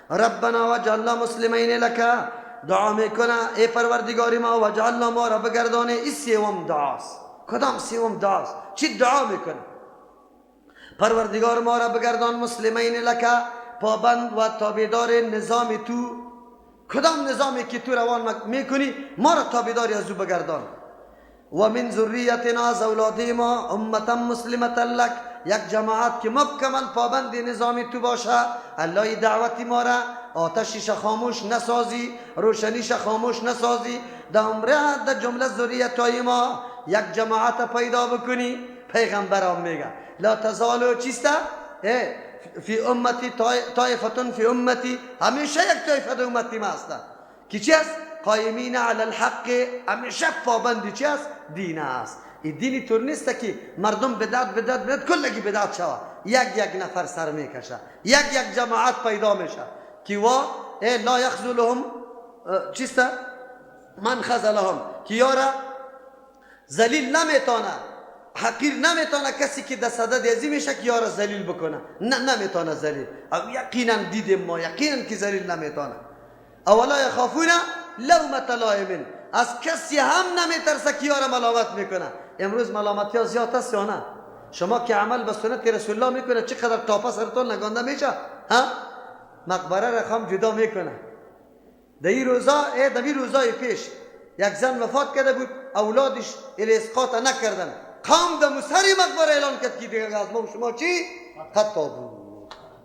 ربنا واجعلنا مسلمین لك. دعا میکنه ای پروردگار ما، واجعلنا ما را بگردانه. این سوم دعاست. کدام سوم دعاست؟ چی دعا میکنه؟ پروردگار ما را بگردان مسلمین لك، پابند و تابعدار نظام تو. کدام نظامی که تو روان میکنی ما را تابعدار از او بگردان. و من ذریتنا، از اولاد ما، امتا مسلمة لک، یک جماعت که مکمل پابند نظام تو باشه. الله دعوت ما را آتشش خاموش نسازی، روشنیش خاموش نسازی. در عمره در جمله ذریت های ما یک جماعت پیدا بکنی. پیغمبرام میگه لا تزالو چیسته؟ فی امتی طایفتون فی امتی، همیشه یک طایفه در امتی ما هسته که چی است؟ قائمین علی الحق، همیشه پابند چی است؟ دین است. این دینی طور نیست که مردم بدعت بدعت بدعت کلگی بدعت شوه. یک یک نفر سر میکشه، یک یک جماعت پیدا میشه که وا لا یخذلهم چیست؟ من خذلهم، که یارا ذلیل نمیتونه، حقیر نمیتونه کسی که در صدد ازی میشه که یارا ذلیل بکنه، نه نمیتونه ذلیل. یقینا دیدیم ما، یقینا که ذلیل نمیتونه. اولا یخافون لومة لائم، از کسی هم نمیترسه که یارا ملامت میکنه. امروز ملامتی ها زیاد است یا نه؟ شما که عمل به سنت رسول الله میکنه چقدر تاپه سرتون لگانده میشه؟ ها؟ مقبره را خام جدا میکنه. در این روزا، در این روزای پیش یک زن وفات کرده بود، اولادش اسقاط نکردن، قام در سری مقبره اعلان کرد که دیگه از ما شما چی؟ خطا بود.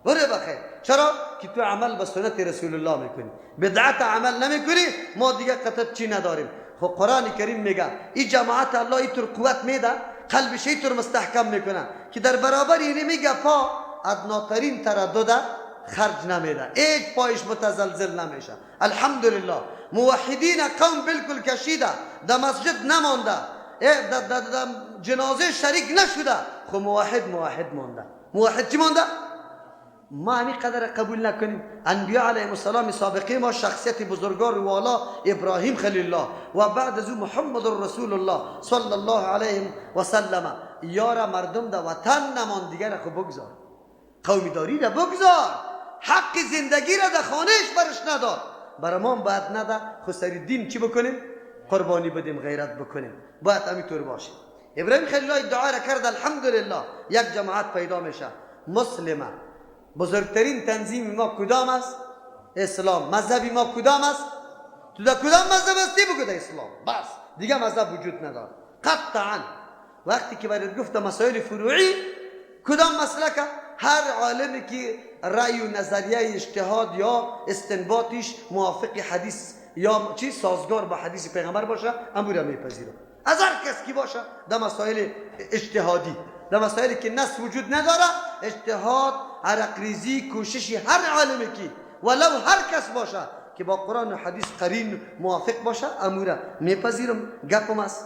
بره بخیر. چرا؟ که تو عمل به سنت رسول الله میکنی، بدعت عمل نمیکنی، ما دیگه قطعا چی نداریم. خب قرآن کریم میگه این جماعت الله اینطور قوت میده، قلبش اینطور مستحکم میکنه که در برابر اینی میگه پا ادناترین تردد خرج نمیده، هیچ پایش متزلزل نمیشه. الحمدلله موحدین قوم بالکل کشیده، در مسجد نمانده، در جنازه شریک نشده، خب موحد موحد مانده. موحد چی مانده؟ ما همین قدر قبول نکنیم. انبیاء علیهم السلام سابقه ما شخصیت بزرگوار والا ابراهیم خلیل الله و بعد از او محمد رسول الله صلی الله علیه و سلم، یارا مردم در وطن نمان، دیگر خو بگذار، قومی داری را بگذار، حق زندگی را در خانهش برش نداد، برای ما باید نده. خو سری دین چی بکنیم؟ قربانی بدیم، غیرت بکنیم، باید همینطور باشه. ابراهیم خلیل الله دعا را کرد، الحمدلله یک جماعت پیدا میشه مسلمه. بزرگترین تنظیم ما کدام است؟ اسلام. مذهبی ما کدام است؟ تو در کدام مذهب هستی؟ بگو در اسلام، بس دیگه مذهب وجود نداره قطعا. وقتی که برات گفتم مسائل فروعی کدام مسلکه، هر عالمی که رأی و نظریه اجتهاد یا استنباطش موافق حدیث یا چی سازگار با حدیث پیغمبر باشه، امور میپذیره. از هر کس کی باشه در مسائل اجتهادی، در مسائلی که نص وجود نداره، اجتهاد، عرقریزی، کوشش هر عالمی که ولو هر کس باشه که با قرآن و حدیث قرین موافق باشه، اموره میپذیرم، گپم است.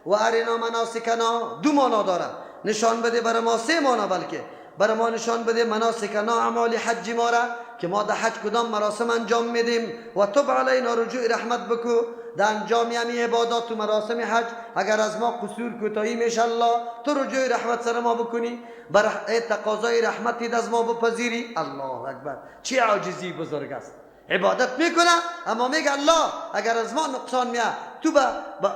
و ارنا مناسکنا دو معنا داره، نشان بده برای ما سه معنا، بلکه برای ما نشان بده مناسکنا اعمال حج ما را که ما در حج کدام مراسم انجام میدیم، و تب علینا رجوع رحمت بکو در انجام یعنی عبادات و مراسم حج، اگر از ما قصور کوتاهی میشه الله تو رجوع رحمت سر ما بکنی، بر تقاضای رحمتی از ما بپذیری. الله اکبر، چه عاجزی بزرگ است. عبادت میکنه اما میگه الله اگر از ما نقصان میاد تو با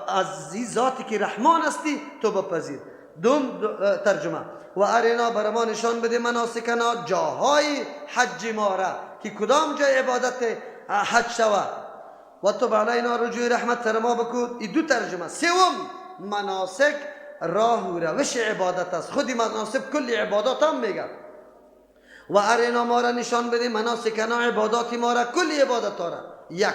از ذاتی که رحمان هستی تو بپذیر. دوم ترجمه و ارنا بر ما نشان بده مناسکنا جاهای حج ما را که کدام جای عبادت حج شوه، و تو علینا رجوع رحمت سر ما بکو. این دو ترجمه. سوم مناسک راه و روش عبادت است، خودی مناسک کل عبادات هم میگه. و ارنا ما را نشان بده مناسکنا عبادات ما را، کل عبادت را یک.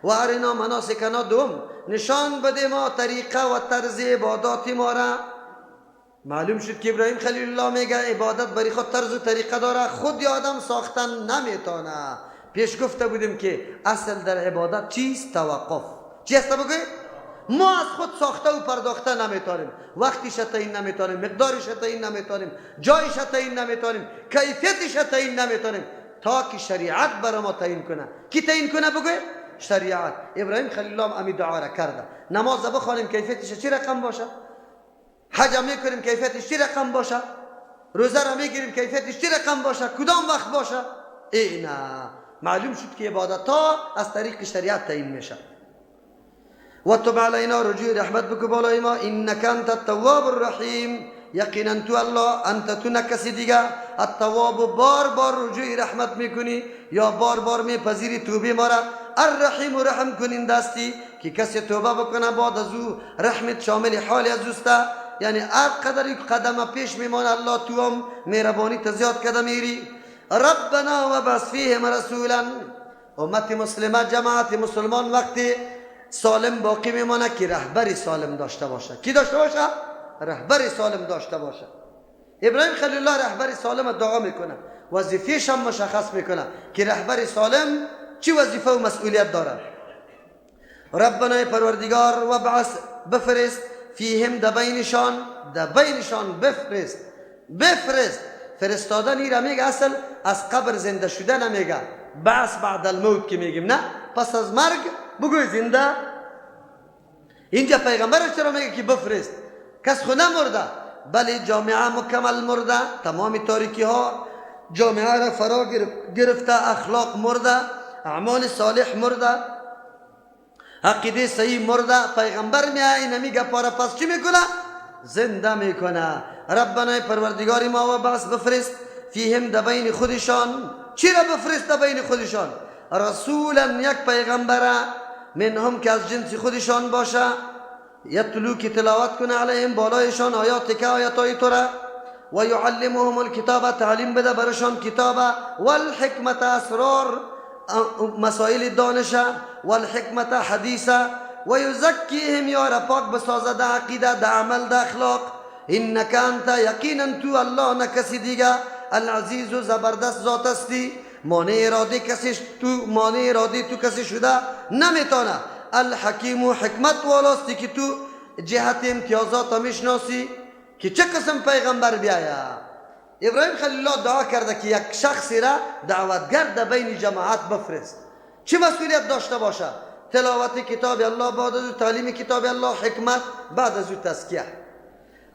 و ارنا مناسکنا دوم نشان بده ما طریقه و طرز عبادات ما را. معلوم شد که ابراهیم خلیل الله میگه عبادت برای خود طرز و طریقه داره، خود آدم ساختن نمیتونه. پیش گفته بودیم که اصل در عبادت چیست؟ توقف. چی است بگوی؟ ما از خود ساخته و پرداخته نمیتونیم، وقتش تعیین نمیتونیم، مقدارش تعیین نمیتونیم، جایش تعیین نمیتونیم، کیفیتش تعیین نمیتونیم، تا که شریعت برای ما تعیین کنه. کی تعیین کنه بگوی؟ شریعت. ابراهیم خلیل الله امی دعا را کرده. نماز بخوانیم کیفیتش چی رقم باشه؟ حج میکنیم کیفیتش چی رقم باشه؟ روزه را میگیریم کیفیتش چی رقم باشه؟ کدام وقت باشه؟ ای نه. معلوم شد که عبادت ها از طریق شریعت تعیین میشه. و تب علینا، رجوع رحمت بکو بالای ما، انک انت التواب الرحیم، یقینا تو الله، انت تو نه کسی دیگه، التواب بار بار رجوع رحمت میکنی یا بار بار میپذیری توبه ما را، الرحیم و رحم کنین دستی که کسی توبه بکنه بعد از او رحمت شامل حال از اوسته، یعنی هر قدر یک قدم پیش میمانه الله تو هم مهربانی زیاد کده میری. ربنا وابعث فیهم رسولا، امت مسلمه جماعت مسلمان وقتی سالم باقی میمانه که رهبری سالم داشته باشه. کی داشته باشه؟ رهبری سالم داشته باشه. ابراهیم خلیل الله رهبری سالم دعا میکنه، وظیفه‌ش هم مشخص میکنه که رهبری سالم چی وظیفه و مسئولیت داره. ربنا پروردگار وابعث بفرست، فیهم دبینشان، دبینشان بفرست، بفرست. فرستادن این را میگه اصل از قبر زنده شدن میگه، بعث بعد الموت که میگیم، نه پس از مرگ بگوی زنده. اینجا پیغمبر چرا میگه که بفرست؟ کس خو نمرده، بله جامعه مکمل مرده، تمام تاریکی ها جامعه را فرا گرفته، اخلاق مرده، اعمال صالح مرده، عقیده صحیح مرده. پیغمبر میایه اینمی گپا را پس چی میکنه؟ زنده میکنه. ربنا پروردگار ما و بعث بفرست، فیهم دبین خودشان، چی را بفرست دبین خودشان؟ رسولا یک پیغمبره، منهم که از جنس خودشان باشه، یتلو که تلاوت کنه علیهم بالایشان آیات که آیاتای تو را، و یعلمهم الکتاب تعلیم بده برشان کتابه، والحکمت اسرار مسائل دانشه، والحکمت حدیثه، و یزکیهم یا را پاک بسازه ده عقیده ده عمل ده اخلاق. انک انت یقینا تو الله نه کسی دیگه، العزیز و زبردست ذات هستی، مانع اراده کسی تو، مانع اراده تو کسی شده نمیتونه. الحکیم و حکمت والاستی که تو جهت امتیازات میشناسی که چه قسم پیغمبر بیاید. ابراهیم خلیل الله دعا کرده که یک شخصی را دعوتگر در بین جماعت بفرست، چه مسئولیت داشته باشه؟ تلاوت کتاب الله، بعد از تعلیم کتاب الله، حکمت، بعد از او تزکیه.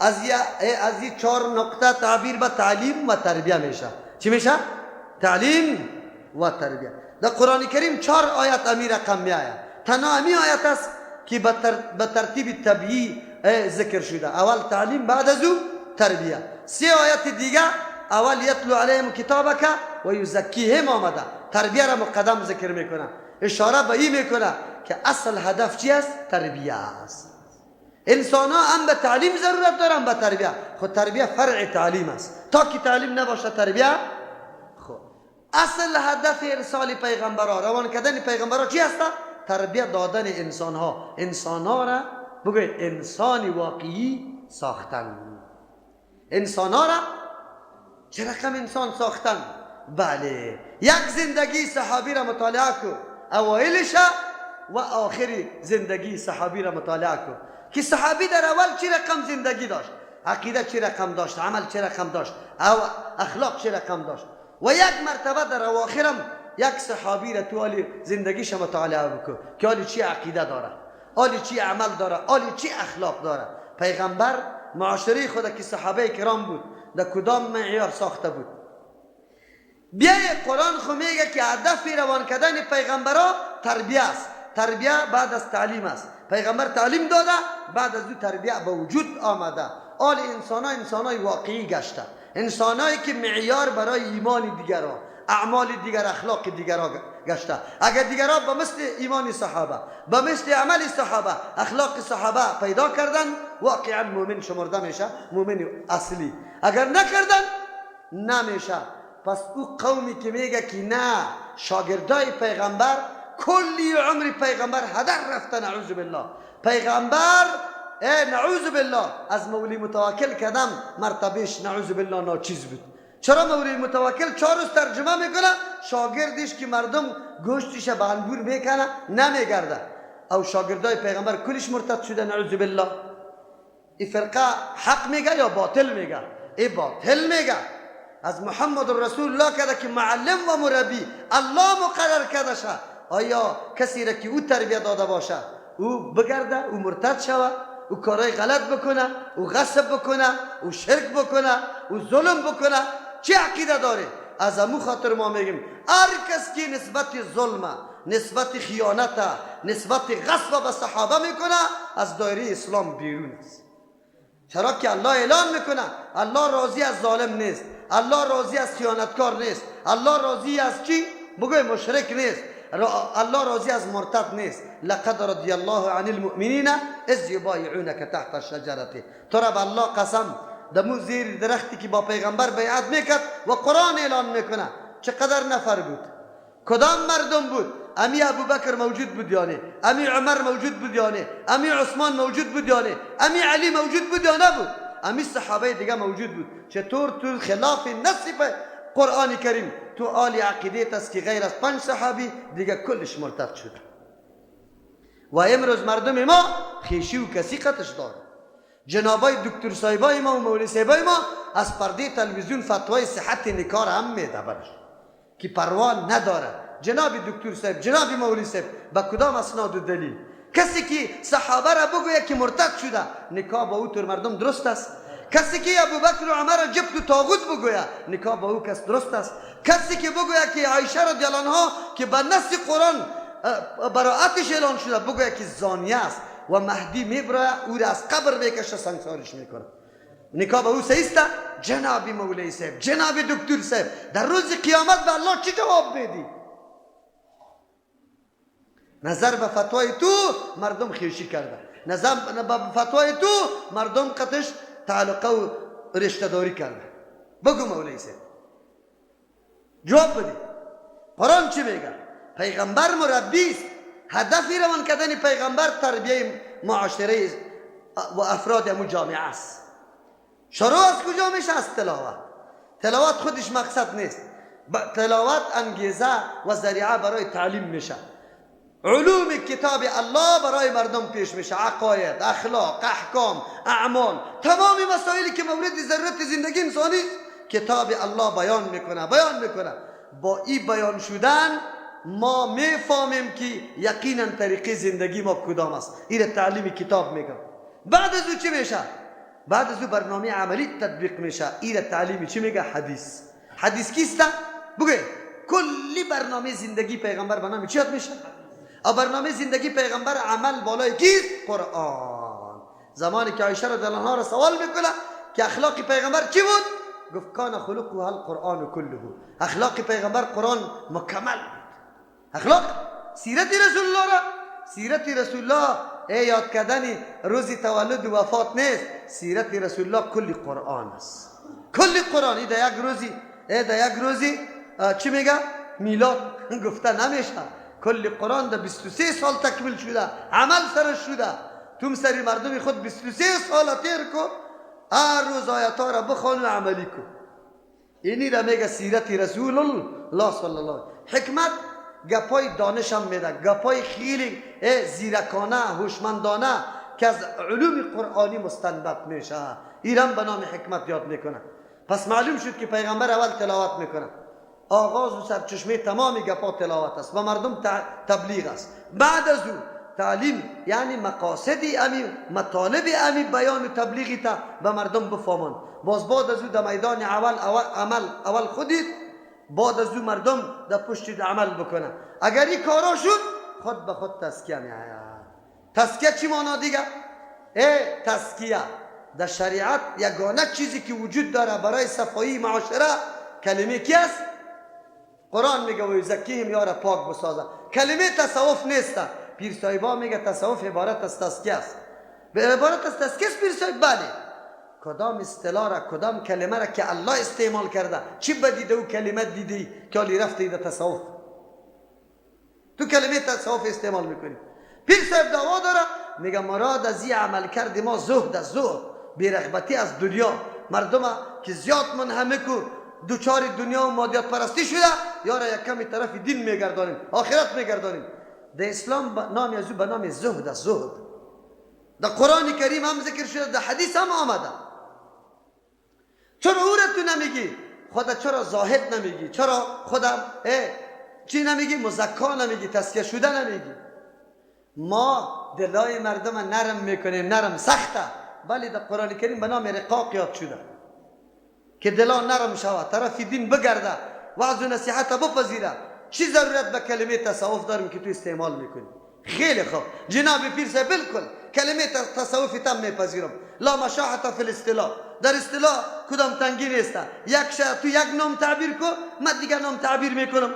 از این چهار نقطه تعبیر به تعلیم و تربیه میشه. چی میشه؟ تعلیم و تربیه. در قرآن کریم چهار آیت امی رقم میآید. تنها امی آیت است که به ترتیب طبیعی ذکر شده. اول تعلیم، بعد از او تربیه. سه آیت دیگه اول یتلو علیهم کتابک و یزکیهم آمده، تربیه را مقدم ذکر میکنه، اشاره به این میکنه که اصل هدف چی است؟ تربیه است. انسان ها هم به تعلیم ضرورت دارن، به تربیه. خود تربیه فرع تعلیم است، تا که تعلیم نباشه تربیه. خب اصل هدف ارسال پیغمبرها، روان کردن پیغمبرها چی است؟ تربیه دادن انسان ها. انسان ها را بگوید انسان واقعی ساختن. انسان ها را چه رقم انسان ساختن؟ بله، یک زندگی صحابی را مطالعه کن، اوایلش و آخر زندگی صحابی را مطالعه کن که صحابی در اول چی رقم زندگی داشت، عقیده چی رقم داشت، عمل چی رقم داشت، او اخلاق چی رقم داشت. و یک مرتبه در اواخرم یک صحابی را تو حال زندگیش مطالعه بکن که حالی چی عقیده داره، حالی چی عمل داره، حالی چی اخلاق داره. پیغمبر معاشره خود که صحابه کرام بود در کدام معیار ساخته بود؟ بیای قرآن خو میگه که هدف روان کردن پیغمبرا تربیه است. تربیه بعد از تعلیم است. پیغمبر تعلیم داده، بعد از او تربیه به وجود آمده. آل انسان ها انسان های واقعی گشته، انسان هایی که معیار برای ایمان دیگران، اعمال دیگر، اخلاق دیگران گشته. اگر دیگران به مثل ایمان صحابه، به مثل عمل صحابه، اخلاق صحابه پیدا کردن، واقعا مؤمن شمرده میشه، مؤمن اصلی. اگر نکردن نمیشه. پس او قومی که میگه که نه، شاگردای پیغمبر کلی عمر پیغمبر هدر رفته، نعوذ بالله. پیغمبر نعوذ بالله از مولی متوکل کدم مرتبهش نعوذ بالله ناچیز بود. چرا مولی متوکل 4 روز ترجمه میکنه، شاگردش که مردم گوشتش به انبور میکنه نمیگرده، او شاگردای پیغمبر کلش مرتد شده نعوذ بالله. این فرقه حق میگه یا باطل میگه؟ ای باطل میگه. از محمد رسول الله کرده که معلم و مربی الله مقرر کرده شه، آیا کسی را که او تربیت داده باشه او بگرده، او مرتد شوه، او کارهای غلط بکنه، او غصب بکنه، او شرک بکنه، او ظلم بکنه، چه عقیده داره؟ از امو خاطر ما میگیم هر کس که نسبت ظلم، نسبت خیانت، نسبت غصب به صحابه میکنه از دایره اسلام بیرون است. چرا که الله اعلان میکنه الله راضی از ظالم نیست، الله راضی از خیانتکار نیست، الله راضی از چی؟ بگوی مشرک نیست، الله راضی از مرتد نیست. لقد رضی الله عن المؤمنین اذ یبایعونک تحت الشجره. تو را به الله قسم، دمو زیر درختی که با پیغمبر بیعت میکرد و قرآن اعلان میکنه چقدر نفر بود، کدام مردم بود؟ امی ابوبکر موجود بود یا نه؟ امی عمر موجود بود یا نه؟ امی عثمان موجود بود یا نه؟ امی علی موجود بود یا نبود؟ امی صحابه دیگه موجود بود. چطور تو خلاف نص قرآن کریم تو آل عقیده است که غیر از 5 صحابی دیگه کلش مرتد شد. و امروز مردم ما خیشی و کسی قطش داره. جنابای دکتر صاحبای ما و مولوی صاحبای ما از پرده تلویزیون فتوای صحت نکاح هم میده برش که پروا نداره. جناب دکتر صاحب، جناب مولوی صاحب، با کدام اسناد و دلیل کسی که صحابه را بگوید که مرتد شده نکاح با او تر مردم درست است؟ کسی که ابوبکر و عمر را جبت و طاغوت بگوید نکاح با او کس درست است؟ کسی که بگوید که عایشه رضی الله عنها که به نص قرآن براءتش اعلان شده بگوید که زانیه است و مهدی میبره او را از قبر میکشه سنگسارش میکنه، نکاح با او صحیح است؟ جناب مولوی صاحب، جناب دکتر صاحب، در روز قیامت به الله چی جواب میدی؟ نظر به فتوای تو مردم خیشی کرده، نظر به فتوای تو مردم قطش تعلقه و رشته داری کرده. بگو مولوی صاحب جواب بده. قرآن چی میگه؟ پیغمبر مربی است. هدفی روان کردن پیغمبر تربیه معاشره و افراد امو جامعه است. شروع از کجا میشه؟ از تلاوت. تلاوت خودش مقصد نیست، تلاوت انگیزه و ذریعه برای تعلیم میشه. علوم کتاب الله برای مردم پیش میشه، عقاید، اخلاق، احکام، اعمال، تمام مسائلی که مورد ضرورت زندگی انسانی است کتاب الله بیان میکنه، بیان میکنه. با این بیان شدن ما میفهمیم که یقینا طریقه زندگی ما کدام است. این تعلیم کتاب میگم. بعد از او چی میشه؟ بعد از او برنامه عملی تطبیق میشه. این تعلیم چی میگه؟ حدیث. حدیث کیست؟ بگه کلی برنامه زندگی پیغمبر به نام چی یاد میشه؟ او برنامه زندگی پیغمبر عمل بالای کیست؟ قرآن. زمانی که عایشه رضی الله عنها را سوال میکنه که اخلاق پیغمبر چی بود؟ گفت کان خلقه القرآن كله. اخلاق پیغمبر قرآن مکمل بود. اخلاق سیرت رسول الله را، سیرت رسول الله ای یاد کردن روز تولد و وفات نیست. سیرت رسول الله کل قرآن است، کل قرآن. ای در یک روزی، ای در یک روزی چی میگه؟ میلاد گفته نمیشه. کل قرآن در 23 سال تکمیل شده، عمل سرش شده. تو سری مردم خود 23 سال تیر کو، هر روز آیت ها را بخوان و عملی کو. اینی را میگه سیرت رسول الله صلی الله علیه. حکمت گپای دانش هم میده، گپای خیلی زیرکانه، هوشمندانه که از علوم قرآنی مستنبط میشه. ایران به نام حکمت یاد میکنه. پس معلوم شد که پیغمبر اول تلاوت میکنه، آغاز و سرچشمه تمام گپا تلاوت است و مردم تبلیغ است. بعد از او تعلیم، یعنی مقاصد امی، مطالب امی بیان و تبلیغی تا به مردم بفهمان. باز بعد از او در میدان اول عمل اول خودید، بعد از او مردم در پشت عمل بکنه. اگر این کارا شد خود به خود تزکیه میآید. تزکیه چی معنا دیگه؟ ای تزکیه در شریعت یگانه چیزی که وجود داره برای صفایی معاشره کلمه کی است؟ قرآن میگه و یزکیهم، یارا پاک بسازه. کلمه تصوف نیست. پیر صاحبا میگه تصوف عبارت از تزکیه است. به عبارت از تزکیه است پیر صاحب؟ بله. کدام اصطلاح را، کدام کلمه را که الله استعمال کرده، چی بدیده او کلمه دیدی که حالی رفتی در تصوف؟ تو کلمه تصوف استعمال میکنی. پیر صاحب دعوا داره، میگه مراد از این عمل کرد ما زهد است، زهد، بی‌رغبتی از دنیا. مردم که زیاد منهمک و دوچار دنیا و مادیات پرستی شده، یارا یک کمی طرف دین میگردانیم، آخرت میگردانیم. در اسلام نام از او به نام زهد است، زهد. در قرآن کریم هم ذکر شده، در حدیث هم آمده. چرا او را تو نمیگی؟ خدا چرا زاهد نمیگی؟ چرا خودم چی نمیگی؟ مزکا نمیگی، تزکیه شده نمیگی. ما دلای مردم نرم میکنیم، نرم سخته، ولی در قرآن کریم به نام رقاق یاد شده که دلا نرم شود، طرف دین بگرده. وعظ و نصیحت بپذیره. چی ضرورت به کلمه تصوف داریم که تو استعمال میکنی؟ خیلی خوب جناب پیر صاحب، بالکل کلمه تصوف تم میپذیرم، لا مشاحت فی الاصطلاح، در اصطلاح کدام تنگی نیست. یک تو یک نام تعبیر کو، من دیگر نام تعبیر میکنم.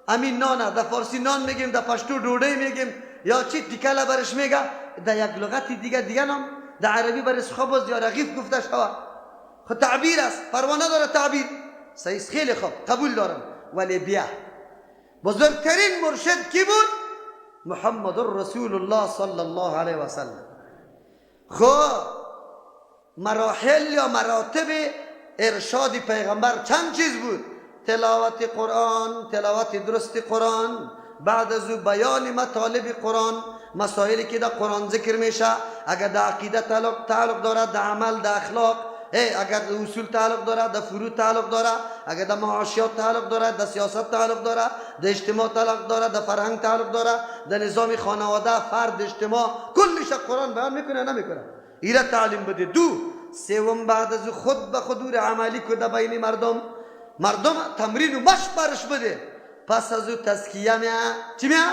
امین نانه در فارسی نان میگیم، در پشتو ډوډۍ میگیم، یا چی تیکله برش میگه، در یک لغت دیگه نام، در عربی برش خبز یا رغیف گفته شوه. خب تعبیر است، پروا نداره تعبیر صحیح. خیلی خوب قبول دارم، ولی بیا بزرگترین مرشد کی بود؟ محمد رسول الله صلی الله علیه و سلم. خب مراحل یا مراتب ارشاد پیغمبر چند چیز بود؟ تلاوت قرآن، تلاوت درست قرآن، بعد از او بیان مطالب قرآن، مسائلی که در قرآن ذکر میشه، اگر در عقیده تعلق داره، در عمل، در اخلاق، اگر در اصول تعلق داره، در فروع تعلق داره، اگر در معاشیات تعلق داره، در سیاست تعلق داره، در اجتماع تعلق داره، در فرهنگ تعلق داره، در نظام خانواده، فرد، اجتماع، کلش قرآن بیان میکنه نمیکنه؟ ایره تعلیم بده. دو سوم بعد از خود به خود عملی که در بین مردم، مردم تمرین و مشق برش بده. پس از او تزکیه میه، چی میه؟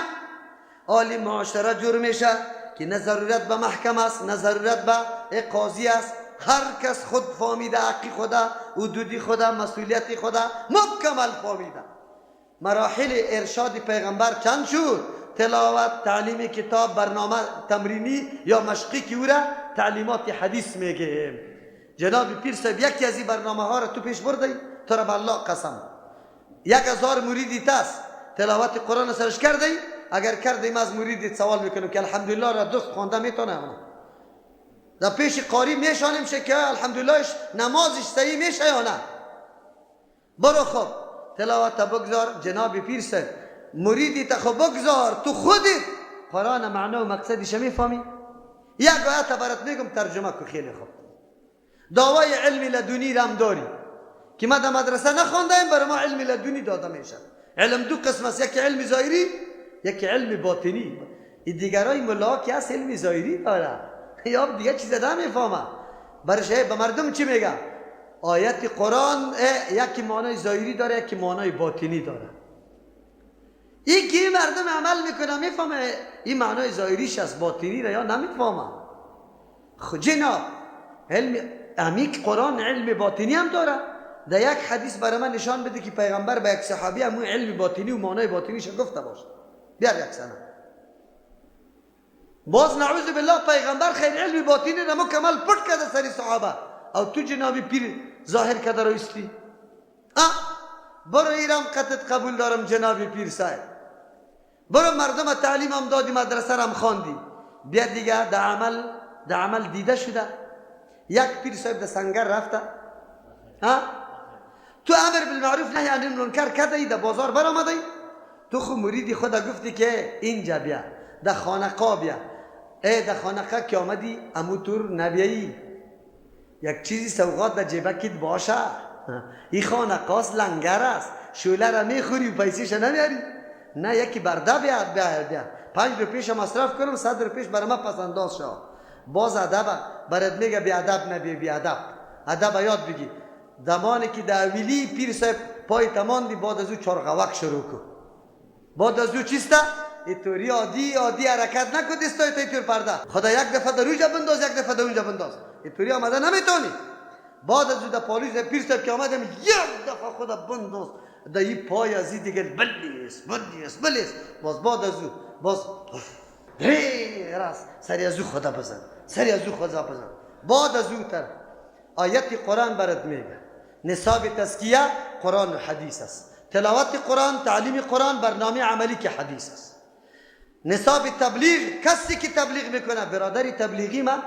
عالی معاشره جور میشه که نه ضرورت به محکمه است، نه ضرورت به قاضی است. هر کس خود فهمیده، حقی خدا، حدودی خدا، مسئولیت خدا مکمل فهمیده. مراحل ارشاد پیغمبر چند شد؟ تلاوت، تعلیم کتاب، برنامه تمرینی یا مشقی که او را تعلیمات حدیث میگیم. جناب پیر صاحب یکی از این برنامه ها را تو پیش بردی، تو را به الله قسم 1000 مریدی تاست تلاوت قرآن سرش کردی؟ اگر کردیم از مریدی سوال میکنم که الحمدلله را درست خوانده میتونه؟ در پیش قاری میشانیم شه که الحمدلله نمازش صحیح میشه یا نه؟ برو خب تلاوت بگذار جناب پیر صاحب، مریدی تا خب بگذار، تو خودت قرآن معنا و مقصدش میفهمی؟ یک آیت برات میگم ترجمه کو. خیلی خوب دعوای علم لدنی رم داری که ما در مدرسه نخواندیم، برای ما علم لدنی داده میشه. علم دو قسم است، یکی علم ظاهری، یکی علم باطنی. این دیگرای ملا که هست علم ظاهری داره یا دیگه چیز نمیفهمه. برش به مردم چی میگه؟ آیت قرآن یکی معنای ظاهری داره، یکی معنای باطنی داره. این که مردم عمل میکنه میفهمه این معنای ظاهریش از باطنی را یا نمیفهمه. خب جناب علم عمیق قرآن علم باطنی هم داره. در یک حدیث برای من نشان بده که پیغمبر به یک صحابی همون علم باطنی و معنای باطنیش گفته باشه. بیار یک سنه. باز نعوذ بالله پیغمبر خیر علم باطنی را مکمل پټ کرده سری صحابه، او تو جنابی پیر ظاهر کرده رویستی. برو ایرم قطعت قبول دارم جنابی پیر صاحب، برو مردم تعلیم هم دادی، مدرسه هم خواندی، بیا دیگه در عمل دیده شده. یک پیر صاحب در سنگر رفته، ها تو امر بالمعروف نهی عن المنکر کرده، در بازار برآمدی، تو خو مریدی خدا گفتی که اینجا بیا، در خانقاه بیا. ای در خانقاه که آمدی امو تور نبیایی، یک چیزی سوغات در جیبکت باشه. این خانقاست، لنگر است، شوله را میخوری و پیسیش نمیاری. نه یکی برده بیا بیا 5 روپیش مصرف کنم، 100 روپیش برای من پس انداز شد. باز ادب برات میگه بی ادب نبی، بی ادب ادب یاد بگی. زمانی که در اولی پیر صاحب پای تماندی، بعد از او چارغوک شروع کن. بعد از او چیسته؟ اینطوری عادی عادی حرکت نکن، دستای تا اینطور پرده. خدا یک دفعه در اونجا بنداز، یک دفعه در اونجا بنداز. اینطوری آمده نمیتونی. بعد از او در پالیس پیر صاحب که آمدم یک دفعه خدا بنداز در این پای از این دیگه بلیس بلیس بلیس. باز بعد از او باز راست سری از او خدا بزن، سری از او خدا بزن. بعد از او تر آیت قرآن برات میگه نصاب تزکیه قرآن و حدیث است. تلاوت قرآن، تعلیم قرآن، برنامه عملی که حدیث است. نصاب تبلیغ، کسی که تبلیغ میکنه برادری تبلیغی ما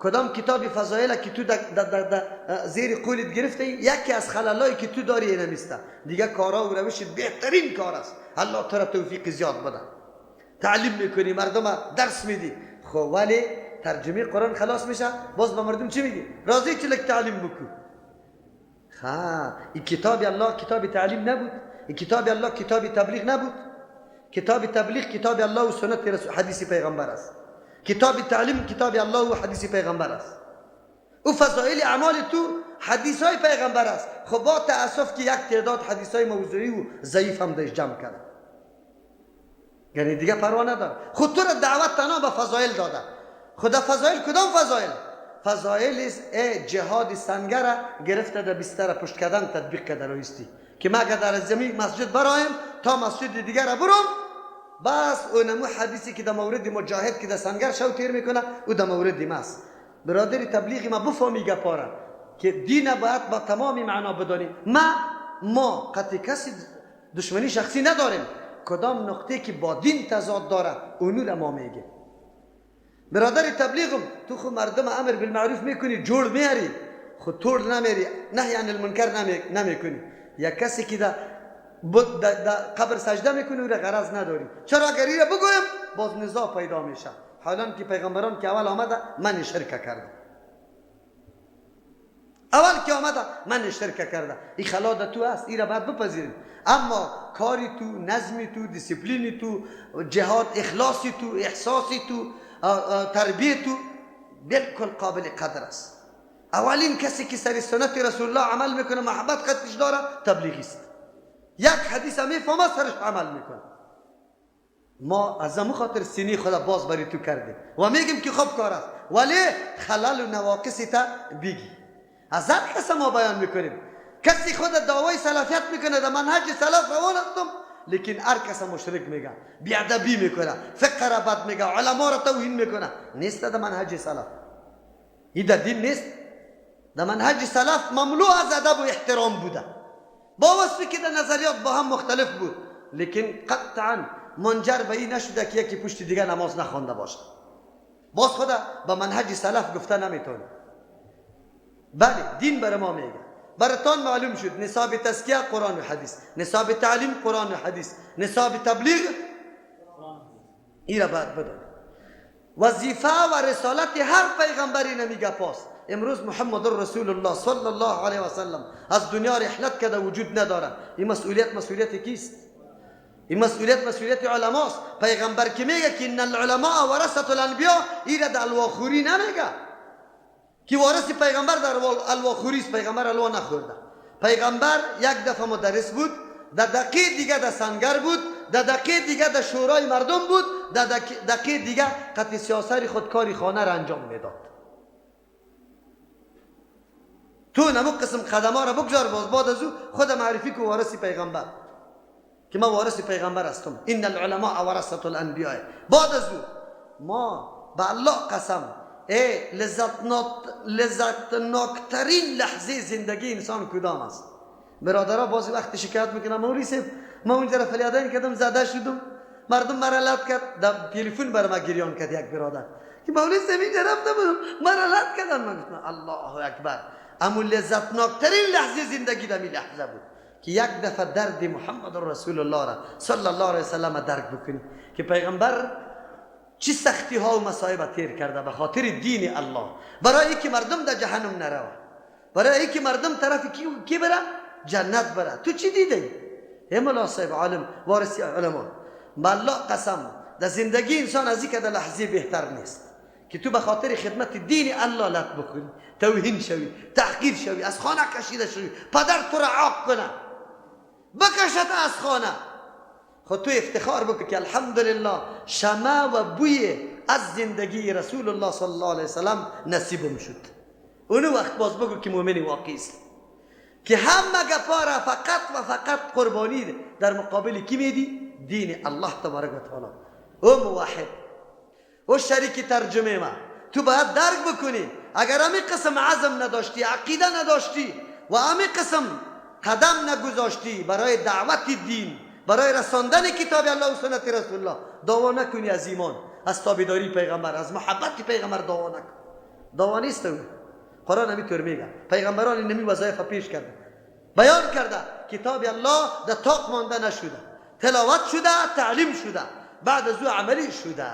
کدام کتاب فضایل که تو در زیر قولت گرفته، یکی از خلالایی که تو داری نمیسته دیگه. کارا و روش بهترین کار است. الله تو را توفیق زیاد بده. تعلیم میکنی مردم درس میدی، خب ولی ترجمه قرآن خلاص میشه، باز به مردم چی میگی؟ راضی چلک تعلیم بکن. ها این کتاب الله کتاب تعلیم نبود، این کتاب الله کتاب تبلیغ نبود. کتاب تبلیغ کتاب الله و سنت رسول حدیث پیغمبر است. کتاب تعلیم کتاب الله و حدیث پیغمبر است. او فضائل اعمال تو حدیث های پیغمبر است. خب با تأسف که یک تعداد حدیث های موضوعی و ضعیف هم داشت جمع کرده، یعنی دیگه پروا نداره. خود تو را دعوت تنها به فضائل داده. خدا فضائل کدام فضائل؟ فضائل جهاد سنگر گرفته در بستر پشت کردن تطبیق کرده رویستی که ما اگر در زمین مسجد برایم تا مسجد دیگر را برم، بس اونمو حدیثی که در مورد مجاهد که در سنگر شو تیر میکنه او در مورد ماست. برادر تبلیغ ما بفهمی گپاره که دین باید با تمام معنا بدانیم. ما قطعی کسی دشمنی شخصی نداریم، کدام نقطه که با دین تضاد داره اونو را ما میگه. برادر تبلیغم تو خو مردم امر بالمعروف میکنی، جوړ میاری، خو تور نمیری، نهی عن المنکر نمیکنی. یا کسی که در قبر سجده میکنی او را غرض نداری. چرا اگر را بگویم باز نزاع پیدا میشه. حالا که پیغمبران که اول آمده من شرک کرده، اول که آمده من شرک کرده، این خلا در تو است، این را باید بپذیریم. اما کاری تو، نظمی تو، دیسیپلینی تو، جهاد، اخلاصی تو، احساسی تو، تربیت تو بالکل قابل قدر است. اولین کسی که سر سنت رسول الله عمل میکنه، محبت قدش داره، تبلیغی است. یک حدیث میفهمه سرش عمل میکنه. ما از همون خاطر سینه خدا باز بری تو کردیم و میگیم که خوب کار است، ولی خلل و نواقص تا بگی. از هر کس ما بیان میکنیم. کسی خود دعوای سلفیت میکنه، در منهج سلف روان هستم، لیکن هر کس مشرک میگه، بیادبی میکنه، فقه را بد میگه، علما را توهین میکنه. نیست در منهج سلف، این در دین نیست. در منهج سلف مملو از ادب و احترام بوده، با وصفی که در نظریات با هم مختلف بود، لیکن قطعا منجر به این نشده که یکی پشت دیگه نماز نخوانده باشه. باز خدا به منهج سلف گفته نمیتونه. بله دین بر ما میگه. براتان معلوم شد نصاب تزکیه قرآن و حدیث، نصاب تعلیم قرآن و حدیث، نصاب تبلیغ این را باید بدانید. وظیفه و رسالت هر پیغمبری نمیگه پاس. امروز محمد رسول الله صلی الله علیه و سلم از دنیا رحلت کرده، وجود نداره. این مسئولیت مسئولیت کیست؟ این مسئولیت مسئولیت علماست. پیغمبر که میگه که ان العلماء ورثه الانبیاء، این را در الواخوری نمیگه که وارث پیغمبر در الواخوری است. پیغمبر الوا نخورده. پیغمبر یک دفعه مدرس بود، در دقیقه دیگه در سنگر بود، در دقیقه دیگه در شورای مردم بود، در دقیقه دیگه قطع سیاست خودکاری خانه را انجام میداد. تو نمو قسم قدم‌ها را بگذار، باز بعد از او خود معرفی کو وارث پیغمبر، که ما وارث پیغمبر هستم. ان العلماء ورثه الانبیاء. بعد از او ما به الله قسم، ای لذتناکترین لحظه زندگی انسان کدام است؟ برادرها بعضی وقت شکایت میکنن، مولوی صاحب ما اونجا را فریادین کردم، زده شدم، مردم مرا لط کرد، در تلفن بر ما گریان کرد یک برادر که مولوی صاحب اینجا رفته بودم مرا لط کردن. من گفتم الله اکبر. اما لذتناکترین لحظه زندگی در این لحظه بود که یک دفعه درد محمد رسول الله را صلی الله علیه وسلم درک بکنی که پیغمبر چه سختی ها و مصائب تیر کرده به خاطر دین الله، برای اینکه مردم در جهنم نروه، برای اینکه مردم طرف کی بره؟ جنت بره. تو چی دیدی؟ ای مولا صاحب عالم وارث علما، به الله قسم در زندگی انسان از این که در لحظه بهتر نیست که تو به خاطر خدمت دین الله لط بخوری، توهین شوی، تحقیر شوی، از خانه کشیده شوی، پدر تو را عاق کنه، بکشد از خانه. خود تو افتخار بکن که الحمدلله شمع و بوی از زندگی رسول الله صلی الله علیه وسلم نصیبم شد. اونو وقت باز بگو که مؤمن واقعی است که همه گپا را فقط و فقط قربانی در مقابل کی میدی؟ دین الله تبارک و تعالی. او موحد، او شریک ترجمه ما. تو باید درک بکنی اگر همی قسم عزم نداشتی، عقیده نداشتی و همی قسم قدم نگذاشتی برای دعوت دین، برای رساندن کتاب الله و سنت رسول الله، دعوا نکنی از ایمان، از تابعداری پیغمبر، از محبت پیغمبر دعوا نکن. دعوا نیست. او قرآن همینطور میگه پیغمبران نمی وظایف پیش کرده، بیان کرده، کتاب الله در طاق مانده نشده، تلاوت شده، تعلیم شده، بعد از او عملی شده،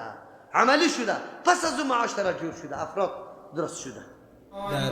عملی شده، پس از او معاشره جور شده، افراد درست شده. در